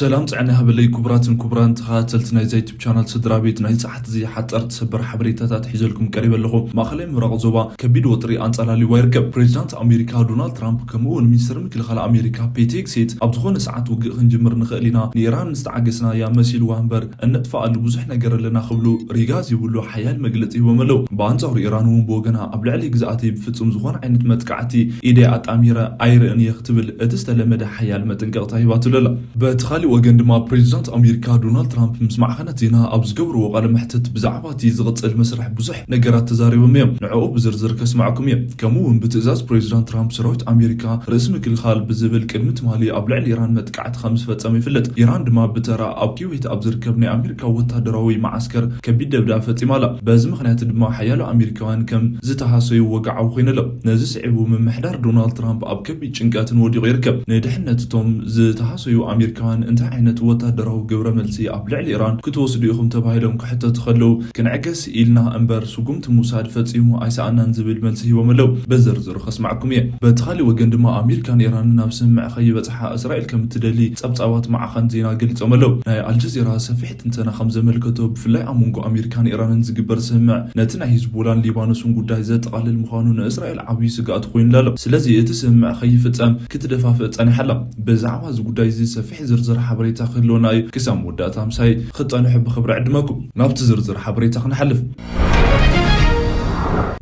ሰላም ጥዕና ይሃበለይ። ክቡራትን ክቡራን ተኸታተልቲ ናይዛ ዩቱብ ቻናል፣ ስድራ ቤት፣ ናይ ሰዓት እዚ ሓፀርቲ ሰበር ሓበሬታታት ሒዘልኩም ቀሪበ ኣለኹ። ማእኸላይ ምብራቕ ዞባ ከቢድ ወጥሪ ኣንፀላሊዋ ይርከብ። ፕሬዚዳንት ኣሜሪካ ዶናልድ ትራምፕ ከምኡ እውን ሚኒስትር ምክልኻል ኣሜሪካ ፔት ሄግሴት ኣብ ዝኾነ ሰዓት ውግእ ክንጅምር ንኽእል ኢና፣ ንኢራን ዝተዓገስናያ መሲልዋ እምበር እነጥፍኣሉ ብዙሕ ነገር ኣለና ክብሉ ሪጋ ዘይብሉ ሓያል መግለፂ ሂቦም ኣለዉ። ብኣንፃሩ ኢራን እውን ብወገና ኣብ ልዕሊ ግዝኣተይ ብፍፁም ዝኾነ ዓይነት መጥቃዕቲ ኢደይ ኣጣሚረ ኣይርእን እየ ክትብል እቲ ዝተለመደ ሓያል መጠንቀቕታ ሂባትሉ ኣላ። በቲ ካሊእ ወገን ድማ ፕሬዚዳንት ኣሜሪካ ዶናልድ ትራምፕ ምስ ማዕኸናት ዜና ኣብ ዝገብርዎ ቃለ መሕትት ብዛዕባ እቲ ዝቕፅል መስርሕ ብዙሕ ነገራት ተዛሪቦም እዮም። ንዕኡ ብዝርዝር ከስማዕኩም እየ። ከምኡ እውን ብትእዛዝ ፕሬዚዳንት ትራምፕ ሰራዊት ኣሜሪካ ርእሲ ምክልኻል ብዝብል ቅድሚ ትማሊ ኣብ ልዕሊ ኢራን መጥቃዕቲ ከም ዝፈጸመ ይፍለጥ። ኢራን ድማ ብተራ ኣብ ኩዌት ኣብ ዝርከብ ናይ ኣሜሪካ ወታደራዊ መዓስከር ከቢድ ደብዳብ ፈጺማ ኣላ። በዚ ምኽንያት ድማ ሓያሎ ኣሜሪካውያን ከም ዝተሃሰዩ ወግዓዊ ኮይነሎም። ነዚ ስዒቡ ምምሕዳር ዶናልድ ትራምፕ ኣብ ከቢድ ጭንቀትን ወዲቑ ይርከብ። ንድሕነት እቶም ዝተሃሰዩ ኣሜሪካውያን እንታይ ዓይነት ወታደራዊ ግብረ መልሲ ኣብ ልዕሊ ኢራን ክትወስዱ ኢኹም ተባሂሎም ክሕተቱ ከለዉ፣ ክንዕገስ ኢልና እምበር ስጉምቲ ምውሳድ ፈጺሙ ኣይሰኣናን ዝብል መልሲ ሂቦም ኣለዉ። ብዝርዝሩ ከስማዕኩም እየ። በቲ ካሊእ ወገን ድማ ኣሜሪካን ኢራንን ናብ ስምምዕ ከይበጽሓ እስራኤል ከም እትደሊ ጸብጻባት ማዕኸን ዜና ገሊጾም ኣለዉ። ናይ ኣልጀዚራ ሰፊሕ ትንተና ከም ዘመልከቶ፣ ብፍላይ ኣብ መንጎ ኣሜሪካን ኢራንን ዝግበር ስምምዕ ነቲ ናይ ሂዝቦላን ሊባኖስን ጉዳይ ዘጠቓልል ምዃኑ ንእስራኤል ዓብዪ ስግኣት ኮይኑላ ኣሎ። ስለዚ እቲ ስምምዕ ከይፍጸም ክትደፋፍእ ጸኒሓ ኣላ። ብዛዕባ እዚ ጉዳይ እዚ ሰፊሕ ዝርዝር ሓበሬታ ክህልወና እዩ። ክሳብ መወዳእታ ምሳይ ክትጸንሑ ብኽብሪ ዕድመኩም። ናብቲ ዝርዝር ሓበሬታ ክንሓልፍ።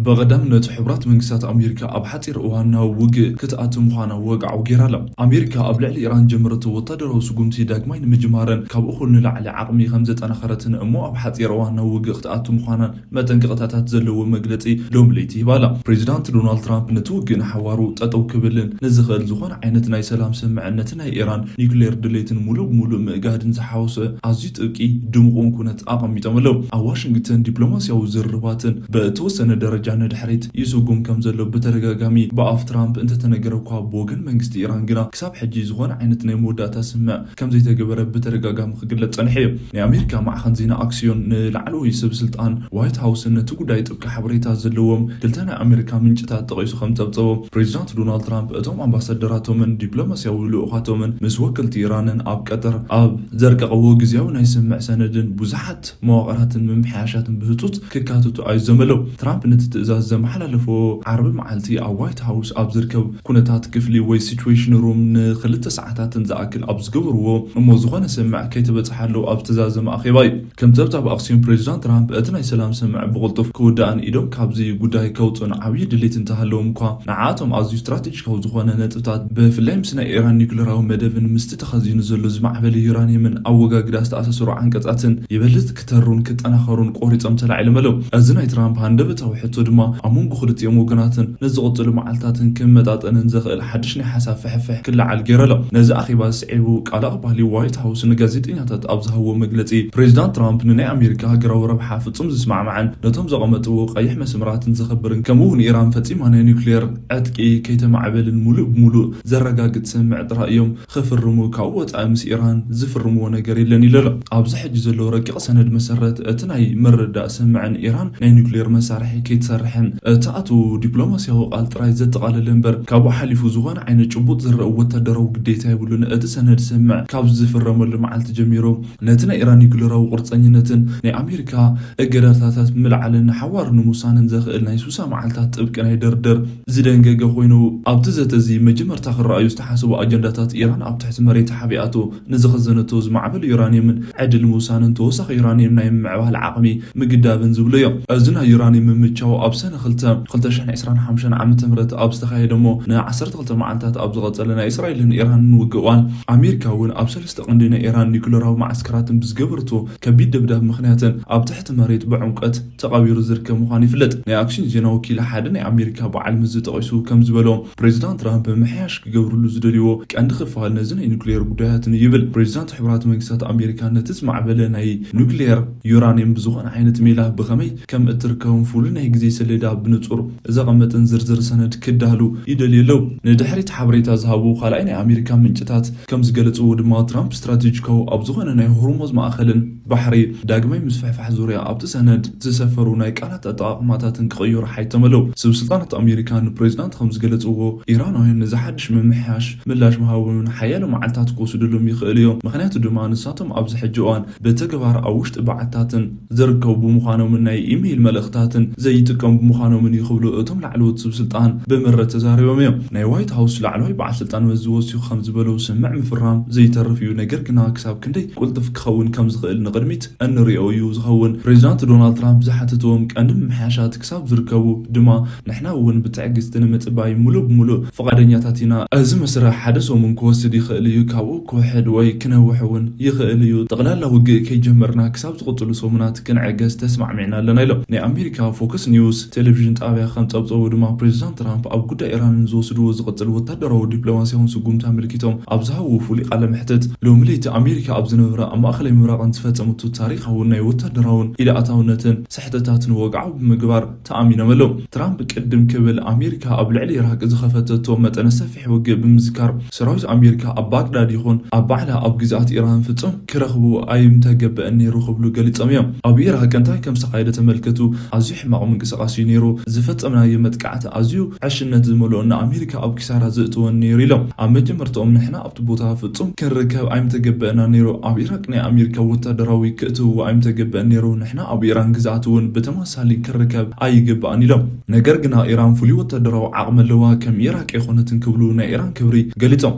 ብቐዳምነት ሕቡራት መንግስታት ኣሜሪካ ኣብ ሓጺር እዋን ናብ ውግእ ክትኣቱ ምዃና ወግዓዊ ገይራ ኣላ። ኣሜሪካ ኣብ ልዕሊ ኢራን ጀመረቶ ወታደራዊ ስጉምቲ ዳግማይ ንምጅማርን ካብ እኹል ንላዕሊ ዓቕሚ ከም ዘጠናኸረትን እሞ ኣብ ሓጺር እዋን ናብ ውግእ ክትኣቱ ምዃናን መጠንቀቕታታት ዘለዎ መግለጺ ሎሚ ለይቲ ሂባ ኣላ። ፕሬዚዳንት ዶናልድ ትራምፕ ነቲ ውግእ ንሓዋሩ ጠጠው ክብልን ንዝኽእል ዝኾነ ዓይነት ናይ ሰላም ስምምዕነትን ናይ ኢራን ኒውክሌር ድሌትን ሙሉእ ብሙሉእ ምእጋድን ዝሓወሰ ኣዝዩ ጥብቂ ድሙቕን ኩነት ኣቐሚጦም ኣለዉ። ኣብ ዋሽንግተን ዲፕሎማሲያዊ ዝርርባትን ብእተወሰነ ደረጃ ንድሕሪት ይስጉም ከም ዘሎ ብተደጋጋሚ ብኣፍ ትራምፕ እንተተነገረ እኳ፣ ብወገን መንግስቲ ኢራን ግና ክሳብ ሕጂ ዝኾነ ዓይነት ናይ መወዳእታ ስምምዕ ከም ዘይተገበረ ብተደጋጋሚ ክግለጽ ጸኒሑ እዩ። ናይ ኣሜሪካ ማዕኸን ዜና ኣክሲዮን ንላዕለዎይ ሰብ ስልጣን ዋይት ሃውስን ነቲ ጉዳይ ጥብቂ ሓበሬታ ዘለዎም ክልተ ናይ ኣሜሪካ ምንጭታት ጠቒሱ ከም ጸብጸቦ፣ ፕሬዚዳንት ዶናልድ ትራምፕ እቶም ኣምባሳደራቶምን ዲፕሎማሲያዊ ልኡኻቶምን ምስ ወከልቲ ኢራንን ኣብ ቀጠር ኣብ ዘርቀቕዎ ግዝያዊ ናይ ስምምዕ ሰነድን ብዙሓት መዋቕራትን ምምሕያሻትን ብህጹጽ ክካተቱ ኣዚዞም ኣለዉ። ትራምፕ ነቲ ትእዛዝ ዘመሓላለፎ ዓርቢ መዓልቲ ኣብ ዋይት ሃውስ ኣብ ዝርከብ ኩነታት ክፍሊ ወይ ሲቹዌሽን ሩም ንክልተ ሰዓታትን ዝኣክል ኣብ ዝገበርዎ እሞ ዝኾነ ስምምዕ ከይተበጽሓሉ ኣብ ዝተዛዘመ ኣኼባ እዩ። ከም ጸብጻብ ኣክሲዮን፣ ፕሬዚዳንት ትራምፕ እቲ ናይ ሰላም ስምምዕ ብቕልጡፍ ክውዳእን ኢዶም ካብዚ ጉዳይ ከውጽኡን ዓብዪ ድሌት እንተሃለዎም እኳ፣ ንዓኣቶም ኣዝዩ ስትራቴጂካዊ ዝኾነ ነጥብታት፣ ብፍላይ ምስ ናይ ኢራን ኒውክሌራዊ መደብን ምስቲ ተኸዚኑ ዘሎ ዝማዕበለ ዩራኒየምን ኣወጋግዳ ዝተኣሳሰሩ ዓንቀጻትን ይበልጽ ክተሩን ክጠናኸሩን ቆሪጾም ተላዒሎም ኣለዉ። እዚ ናይ ትራምፕ ሃንደበታዊ ሕቶ ድማ ኣብ መንጎ ክልቲኦም ወገናትን ንዝቕጽሉ መዓልታትን ክመጣጠንን ዘኽእል ሓድሽ ናይ ሓሳብ ፍሕፍሕ ክለዓል ገይሩ ኣሎ። ነዚ ኣኼባ ስዒቡ ቃል ኣቐባሊ ዋይት ሃውስ ንጋዜጠኛታት ኣብ ዝሃብዎ መግለጺ፣ ፕሬዚዳንት ትራምፕ ንናይ ኣሜሪካ ሃገራዊ ረብሓ ፍጹም ዝስማዕማዕን ነቶም ዘቐመጥዎ ቀይሕ መስመራትን ዘኽብርን፣ ከምኡ እውን ኢራን ፈጺማ ናይ ኒውክሌር ዕጥቂ ከይተማዕበልን ሙሉእ ብሙሉእ ዘረጋግጽ ስምምዕ ጥራይ እዮም ክፍርሙ፣ ካብኡ ወጻኢ ምስ ኢራን ዝፍርምዎ ነገር የለን ኢሉ ኣሎ። ኣብዚ ሕጂ ዘሎ ረቂቕ ሰነድ መሰረት፣ እቲ ናይ ምርድዳእ ስምምዕን ኢራን ናይ ኒውክሌር መሳርሒ ከይትሰርሕን እትኣትዉ ዲፕሎማሲያዊ ቃል ጥራይ ዘጠቓለለ እምበር፣ ካብኡ ሓሊፉ ዝኾነ ዓይነት ጭቡጥ ዝረአ ወታደራዊ ግዴታ የብሉን። እቲ ሰነድ ስምምዕ ካብ ዝፍረመሉ መዓልቲ ጀሚሩ፣ ነቲ ናይ ኢራን ኒውክሌራዊ ቁርጸኝነትን ናይ ኣሜሪካ እገዳታት ምልዓልን ንሓዋሩ ንምውሳንን ዘኽእል ናይ ሱሳ መዓልታት ጥብቂ ናይ ድርድር ዝደንገገ ኮይኑ፣ ኣብቲ ዘተ እዚ መጀመርታ ክረኣዩ ዝተሓሰቡ ኣጀንዳታት፣ ኢራን ኣብ ትሕቲ መሬት ሓቢኣቶ ንዝኸዘነቶ ዝማዕበለ ዩራኒየምን ዕድል ምውሳንን ተወሳኺ ዩራኒየም ናይ ምምዕባል ዓቕሚ ምግዳብን ዝብሉ እዮም። እዚ ናይ ዩራኒየም ምምቻው ኣብ ሰነ ክልተ ክልተ ሽሕን ዕስራን ሓሙሽተን ዓመተ ምህረት ኣብ ዝተኻየደ እሞ ንዓሰርተ ክልተ መዓልታት ኣብ ዝቐጸለ ናይ እስራኤልን ኢራንን ውግእ እዋን፣ ኣሜሪካ እውን ኣብ ሰለስተ ቀንዲ ናይ ኢራን ኒውክለራዊ መዓስከራትን ብዝገበርቶ ከቢድ ደብዳብ ምኽንያትን ኣብ ትሕቲ መሬት ብዕምቀት ተቓቢሩ ዝርከብ ምዃኑ ይፍለጥ። ናይ ኣክሲዮን ዜና ወኪል ሓደ ናይ ኣሜሪካ በዓል መዚ ጠቒሱ ከም ዝበሎ፣ ፕሬዚዳንት ትራምፕ ምምሕያሽ ክገብርሉ ዝደልይዎ ቀንዲ ክፋል ነዚ ናይ ኒውክሌር ጉዳያትን እዩ ይብል። ፕሬዚዳንት ሕቡራት መንግስታት ኣሜሪካ ነቲ ዝማዕበለ ናይ ኒውክሌር ዩራኒየም ብዝኾነ ዓይነት ሜላ ብኸመይ ከም እትርከቦም ፍሉይ ናይ ግዜ ሰሌዳ ብንጹር ዘቐመጠን ዝርዝር ሰነድ ክዳሉ ይደልዩ ኣለዉ። ንድሕሪት ሓበሬታ ዝሃቡ ካልኣይ ናይ ኣሜሪካ ምንጭታት ከም ዝገለጽዎ ድማ፣ ትራምፕ ስትራቴጂካዊ ኣብ ዝኾነ ናይ ሆርሙዝ ማእኸልን ባሕሪ ዳግማይ ምስፍሕፋሕ ዙርያ ኣብቲ ሰነድ ዝሰፈሩ ናይ ቃላት ኣጠቓቕማታትን ክቕይሩ ሓይቶም ኣለዉ። ሰብ ስልጣናት ኣሜሪካ ንፕሬዚዳንት ከም ዝገለጽዎ፣ ኢራናውያን ነዚ ሓድሽ ምምሕያሽ ምላሽ ምሃቦምን ሓያሎ መዓልታት ክወስድሎም ይኽእል እዮም። ምኽንያቱ ድማ ንሳቶም ኣብዚ ሕጂ እዋን ብተግባር ኣብ ውሽጢ በዓታትን ዝርከቡ ብምዃኖምን ናይ ኢሜይል መልእኽታትን ዘይጥቀሙ ብምዃኖምን እዩ ክብሉ እቶም ላዕለዎት ሰብ ስልጣን ብምረት ተዛሪቦም እዮም። ናይ ዋይት ሃውስ ላዕለዋይ በዓል ስልጣን መዚ ወሲኹ ከም ዝበለው፣ ስምምዕ ምፍራም ዘይተርፍ እዩ፣ ነገር ግና ክሳብ ክንደይ ቁልጥፍ ክኸውን ከም ዝኽእል ንቕድሚት እንሪኦ እዩ ዝኸውን። ፕሬዚዳንት ዶናልድ ትራምፕ ዝሓተትዎም ቀንዲ ምምሕያሻት ክሳብ ዝርከቡ ድማ፣ ንሕና እውን ብትዕግስቲ ንምጽባይ ሙሉእ ብሙሉእ ፍቓደኛታት ኢና። እዚ መስርሕ ሓደ ሰሙን ክወስድ ይኽእል እዩ፣ ካብኡ ክውሕድ ወይ ክነውሕ እውን ይኽእል እዩ። ጠቕላላ ውግእ ከይጀመርና ክሳብ ዝቕጽሉ ሰሙናት ክንዕገስ ተስማዕሚዕና ኣለና ኢሎም። ናይ ኣሜሪካ ፎክስ ኒውስ ቴሌቪዥን ጣብያ ከም ጸብጸቡ ድማ፣ ፕሬዚዳንት ትራምፕ ኣብ ጉዳይ ኢራንን ዝወስድዎ ዝቕጽል ወታደራዊ ዲፕሎማሲያውን ስጉምቲ ኣመልኪቶም ኣብ ዝሃብዎ ፍሉይ ቃለ መሕትት፣ ሎሚ ለይቲ ኣሜሪካ ኣብ ዝነበረ ኣብ ማእኸላይ ምብራቕን ዝፈጸመቶ ታሪኻውን ናይ ወታደራውን ኢድ ኣእታውነትን ስሕተታትን ወግዓዊ ብምግባር ተኣሚኖም ኣለዉ። ትራምፕ ቅድም ክብል ኣሜሪካ ኣብ ልዕሊ ኢራቅ ዝኸፈተቶ መጠነ ሰፊሕ ውግእ ብምዝካር፣ ሰራዊት ኣሜሪካ ኣብ ባግዳድ ይኹን ኣብ ባዕላ ኣብ ግዝኣት ኢራን ፍጹም ክረኽቡ ኣይምተገበአን ነይሩ ክብሉ ገሊጾም እዮም። ኣብ ኢራቅ እንታይ ከም ዝተኻየደ ተመልከቱ፣ ኣዝዩ ሕማቕ ምንቅስቓስ እዩ ነይሩ። ዝፈጸምናዮ መጥቃዕቲ ኣዝዩ ዕሽነት ዝመልኦ፣ ንኣሜሪካ ኣብ ኪሳራ ዘእትወን ነይሩ ኢሎም። ኣብ መጀመርታኦም ንሕና ኣብቲ ቦታ ፍጹም ክንርከብ ኣይምተገበአና ነይሩ። ኣብ ኢራቅ ናይ ኣሜሪካ ወታደራዊ ክእትውዎ ኣይምተገበአን ነይሩ። ንሕና ኣብ ኢራን ግዝኣት እውን ብተመሳሳሊ ክርከብ ኣይግባእን ኢሎም። ነገር ግና ኢራን ፍሉይ ወታደራዊ ዓቕሚ ኣለዋ፣ ከም ኢራቅ ኣይኮነትን ክብሉ ናይ ኢራን ክብሪ ገሊጾም።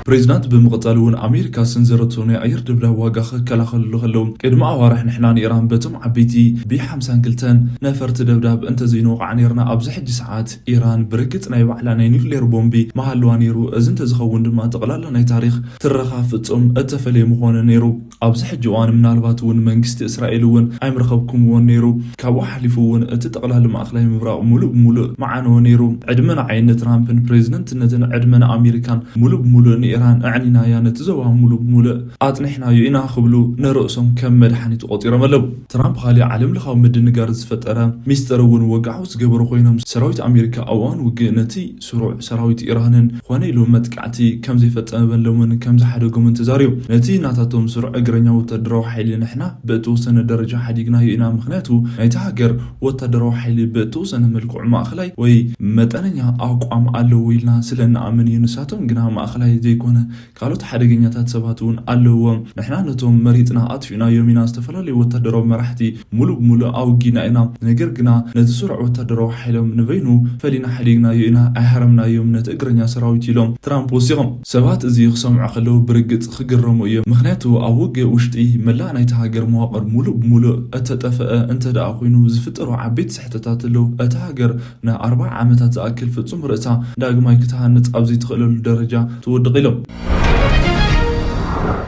ፕሬዚዳንት ብምቕጻል እውን ኣሜሪካ ዝሰንዘረቶ ናይ ኣየር ድብዳብ ዋጋ ክከላኸልሉ ከለዉ፣ ቅድሚ ኣዋርሕ ንሕና ንኢራን በቶም ዓበይቲ ቢ ሓምሳን ክልተን ነፈርቲ ደብዳብ እንተዘይንወቕዓ ነይርና፣ ኣብዚ ሕጂ ሰዓት ኢራን ብርግጽ ናይ ባዕላ ናይ ኒውክሌር ቦምቢ ምሃልዋ ነይሩ። እዚ እንተዝኸውን ድማ ጠቕላላ ናይ ታሪኽ ትረኻ ፍጹም እተፈለየ ምኾነ ነይሩ። ኣብዚ ሕጂ እዋን ምናልባት እውን መንግስቲ እስራኤል እውን ኣይምረኸብኩምዎን ነይሩ። ካብኡ ሓሊፉ እውን እቲ ጠቕላሊ ማእኸላይ ምብራቕ ሙሉእ ብሙሉእ መዓነወ ነይሩ። ዕድመ ንዓይን ንትራምፕን ፕሬዚደንትነትን ዕድመ ንኣሜሪካን ሙሉእ ብሙሉእ ንኢራን ኣዕኒናያ፣ ነቲ ዞባ ሙሉእ ብሙሉእ ኣጽኒሕናዮ ኢና ክብሉ ንርእሶም ከም መድሓኒት ቆጺሮም ኣለዉ። ትራምፕ ካሊእ ዓለም ለኻዊ ምድንጋር ዝፈጠረ ሚስጥር እውን ወግዓዊ ዝገበሩ ኮይኖም፣ ሰራዊት ኣሜሪካ ኣብ እዋን ውግእ ነቲ ስሩዕ ሰራዊት ኢራንን ኮነ ኢሉ መጥቃዕቲ ከም ዘይፈጸመሎምን ከም ዝሓደጎምን ተዛሪቡ። ነቲ ናታቶም ስሩዕ እግረኛ ወታደራዊ ሓይሊ ንሕና ብእተወሰነ ደረጃ ሓዲግናዮ ኢና፣ ምኽንያቱ ናይታ ሃገር ወታደራዊ ሓይሊ ብእተወሰነ መልክዑ ማእኸላይ ወይ መጠነኛ ኣቋም ኣለዎ ኢልና ስለ እንኣምን እዩ። ንሳቶም ግና ማእኸላይ ዘይኮነ ካልኦት ሓደገኛታት ሰባት እውን ኣለውዎም። ንሕና ነቶም መሪጽና ኣጥፊእናዮም ኢና። ዝተፈላለዩ ወታደራዊ መራሕቲ ሙሉእ ብሙሉእ ኣውጊና ኢና። ነገር ግና ነዚ ስሩዕ ወታደራዊ ሓይሎም ንበይኑ ፈሊና ሓዲግናዮ ኢና፣ ኣይሃረምናዮም ነቲ እግረኛ ሰራዊት ኢሎም ትራምፕ ወሲኾም። ሰባት እዚ ክሰምዑ ከለዉ ብርግጽ ክግረሙ እዮም። ምኽንያቱ ኣብ ውግእ ውሽጢ መላእ ናይቲ ሃገር መዋቕር ሙሉእ ብሙሉእ እተጠፍአ እንተ ደኣ ኮይኑ ዝፍጠሩ ዓበይቲ ስሕተታት ኣለዉ። እታ ሃገር ንኣርብዓ ዓመታት ዝኣክል ፍጹም ርእሳ ዳግማይ ክትሃንጽ ኣብ ዘይትኽእለሉ ደረጃ ትወድቕ ኢሎም።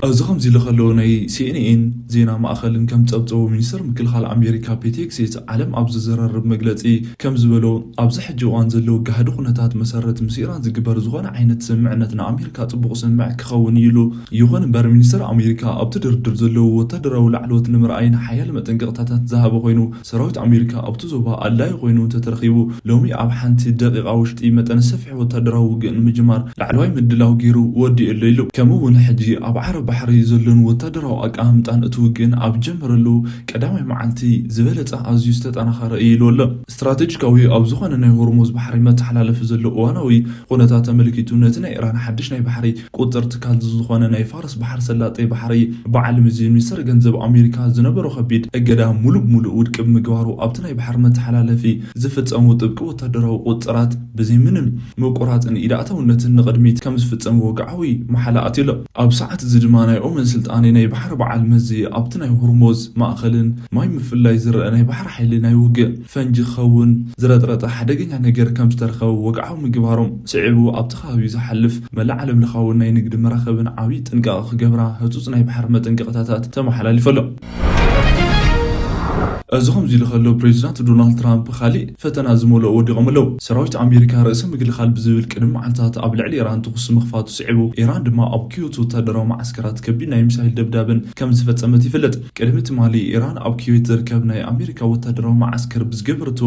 እዚ ከምዚ ኢሉ ከሎ ናይ ሲ ኤን ኤን ዜና ማእኸልን ከም ጸብጸቡ ሚኒስተር ምክልኻል ኣሜሪካ ፔት ሄግሴት ዓለም ኣብ ዘዘራርብ መግለጺ ከም ዝበሎ ኣብዚ ሕጂ እዋን ዘሎ ጋህዲ ኩነታት መሰረት ምስ ኢራን ዝግበር ዝኾነ ዓይነት ስምምዕነት ንኣሜሪካ ጽቡቕ ስምምዕ ክኸውን እዩ ኢሉ። ይኹን እምበር ሚኒስተር ኣሜሪካ ኣብቲ ድርድር ዘለዉ ወታደራዊ ላዕለዎት ንምርኣይን ሓያለ መጠንቀቕታታት ዝሃበ ኮይኑ ሰራዊት ኣሜሪካ ኣብቲ ዞባ ኣድላዪ ኮይኑ እንተተረኺቡ ሎሚ ኣብ ሓንቲ ደቂቓ ውሽጢ መጠነ ሰፊሕ ወታደራዊ ውግእ ንምጅማር ላዕለዋይ ምድላው ገይሩ ወዲኡ ኣሎ ኢሉ። ከምኡ እውን ሕጂ ኣብ ዓረብ ባሕሪ ዘሎን ወታደራዊ ኣቀማምጣን እቲ ውግእን ኣብ ጀመረሉ ቀዳማይ መዓልቲ ዝበለጸ ኣዝዩ ዝተጠናኸረ እዩ ኢሉ ኣሎ። ስትራቴጂካዊ ኣብ ዝኾነ ናይ ሆርሙዝ ባሕሪ መተሓላለፊ ዘሎ እዋናዊ ኩነታት ተመልኪቱ ነቲ ናይ ኢራን ሓድሽ ናይ ባሕሪ ቁጽር ትካል ዝኾነ ናይ ፋርስ ባሕሪ ሰላጤ ባሕሪ በዓል መዚ ሚኒስተር ገንዘብ ኣሜሪካ ዝነበሮ ከቢድ እገዳ ሙሉእ ብሙሉእ ውድቂ ብምግባሩ ኣብቲ ናይ ባሕሪ መተሓላለፊ ዝፍጸሙ ጥብቂ ወታደራዊ ቁጽራት ብዘይ ምንም ምቁራጽን ኢድ ኣእታውነትን ንቕድሚት ከም ዝፍጸም ወግዓዊ መሓላ ኣትዩ ኣሎ። ኣብ ሰዓት እዚ ድማ ናይ ኦመን ስልጣኔ ናይ ባሕሪ በዓል መዚ ኣብቲ ናይ ሆርሙዝ ማእኸልን ማይ ምፍላይ ዝረአ ናይ ባሕሪ ሓይሊ ናይ ውግእ ፈንጂ ክኸውን ዝረጥረጠ ሓደገኛ ነገር ከም ዝተረኸበ ወግዓዊ ምግባሮም ስዒቡ ኣብቲ ከባቢ ዝሓልፍ መላእ ዓለም ለኻዊ ናይ ንግዲ መራኸብን ዓብዪ ጥንቃቐ ክገብራ ህጹጽ ናይ ባሕሪ መጠንቀቕታታት ተመሓላሊፉ ኣሎ። እዚ ከምዚ ኢሉ ከሎ፣ ፕሬዚዳንት ዶናልድ ትራምፕ ካሊእ ፈተና ዝመልኦ ወዲቖም ኣለዉ። ሰራዊት ኣሜሪካ ርእሰ ምግልኻል ብዝብል ቅድሚ መዓልታት ኣብ ልዕሊ ኢራን ተኹሲ ምኽፋቱ ስዒቡ፣ ኢራን ድማ ኣብ ኪዮት ወታደራዊ መዓስከራት ከቢድ ናይ ሚሳይል ደብዳብን ከም ዝፈጸመት ይፍለጥ። ቅድሚ ትማሊ ኢራን ኣብ ኪዮት ዝርከብ ናይ ኣሜሪካ ወታደራዊ መዓስከር ብዝገበረቶ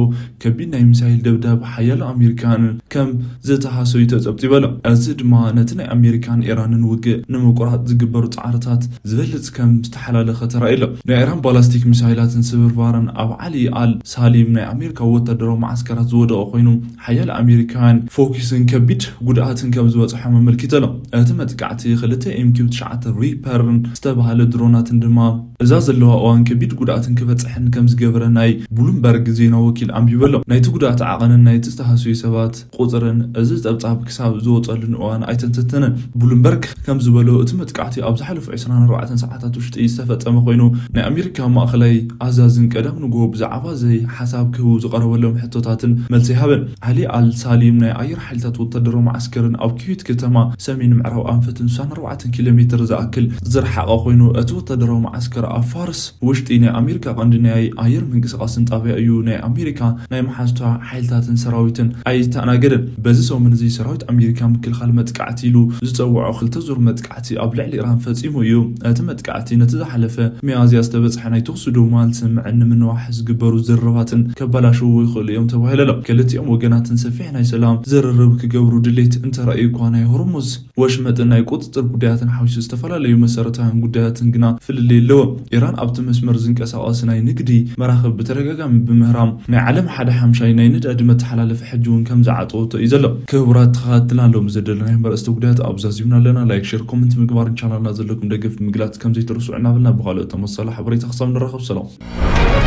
ከቢድ ናይ ሚሳይል ደብዳብ ሓያሎ ኣሜሪካን ከም ዝተሃሰዩ ተጸብጺቡ ኣሎ። እዚ ድማ ነቲ ናይ ኣሜሪካን ኢራንን ውግእ ንምቁራጽ ዝግበሩ ጻዕርታት ዝበልጽ ከም ዝተሓላለኸ ተራእዩ ኣሎ። ናይ ኢራን ባላስቲክ ሚሳይላትን ስብርባርን ኣብ ዓሊ ኣል ሳሊም ናይ ኣሜሪካ ወታደራዊ መዓስከራት ዝወደቐ ኮይኑ፣ ሓያሎ ኣሜሪካውያን ፎኪስን ከቢድ ጉድኣትን ከም ዝበጽሖም ኣመልኪቱ ኣሎ። እቲ መጥቃዕቲ ክልተ ኤምኪው ትሽዓተ ሪፐርን ዝተባህለ ድሮናትን ድማ እዛ ዘለዋ እዋን ከቢድ ጉድኣትን ክበጽሐን ከም ዝገበረ ናይ ብሉምበርግ ዜና ወኪል ኣንቢቡ ኣሎ። ናይቲ ጉድኣት ዓቐንን ናይቲ ዝተሃስዩ ሰባት ቁጽርን እዚ ጸብጻብ ክሳብ ዝወጸሉን እዋን ኣይተንተተነን። ብሉምበርግ ከም ዝበሎ፣ እቲ መጥቃዕቲ ኣብ ዝሓለፉ ዕስራን ኣርባዕተን ሰዓታት ውሽጢ ዝተፈጸመ ኮይኑ፣ ናይ ኣሜሪካ ማእኸላይ ኣዛዝን ቀዳም ንግሆ ብዛዕባ ዘይ ሓሳብ ክህቡ ዝቐረበሎም ሕቶታትን መልሲ ኣይሃበን። ዓሊ ኣል ሳሊም ናይ ኣየር ሓይልታት ወታደራዊ መዓስከርን ኣብ ኪዩት ከተማ ሰሜን ምዕራብ ኣንፈትን ስሳን ኣርባዕተን ኪሎ ሜትር ዝኣክል ዝረሓቐ ኮይኑ፣ እቲ ወታደራዊ መዓስከር ኣብ ፋርስ ውሽጢ ናይ ኣሜሪካ ቀንዲ ናይ ኣየር ምንቅስቓስን ጣብያ እዩ። ናይ ኣሜሪካ ናይ መሓዝቷ ሓይልታትን ሰራዊትን ኣይተኣናገደን። በዚ ሰሙን እዚ ሰራዊት ኣሜሪካ ምክልኻል መጥቃዕቲ ኢሉ ዝጸውዖ ክልተ ዙር መጥቃዕቲ ኣብ ልዕሊ ኢራን ፈጺሙ እዩ። እቲ መጥቃዕቲ ነቲ ዝሓለፈ ሚያዝያ ዝተበጽሐ ናይ ተኹሲ ደው ምባል ስምምዕን ንምንዋሕ ዝግበሩ ዝርርባትን ከባላሽዉ ይኽእሉ እዮም ተባሂሉ ኣሎ። ክልቲኦም ወገናትን ሰፊሕ ናይ ሰላም ዝርርብ ክገብሩ ድሌት እንተራእዩ እኳ፣ ናይ ሆርሙዝ ወሽመጥን ናይ ቁጽጽር ጉዳያትን ሓዊሱ ዝተፈላለዩ መሰረታውያን ጉዳያትን ግና ፍልልይ ኣለዎም። ኢራን ኣብቲ መስመር ዝንቀሳቐስ ናይ ንግዲ መራኽብ ብተደጋጋሚ ብምህራም፣ ናይ ዓለም ሓደ ሓምሻይ ናይ ነዳዲ መተሓላለፊ ሕጂ እውን ከም ዝዓጸወቶ እዩ ዘሎ። ክቡራት ተኸታተልትና፣ ሎሚ ዘደለናዮም ኣርእስተ ጉዳያት ኣብዚ ኣዚምና ኣለና። ላይክ፣ ሼር፣ ኮመንት ምግባርን ቻናልና ዘለኩም ደገፍ ምግላጽ ከም ዘይትርስዑ እናበልና፣ ብኻልኦት ተመሳሳሊ ሓበሬታ ክሳብ ንራኸብ ሰላም።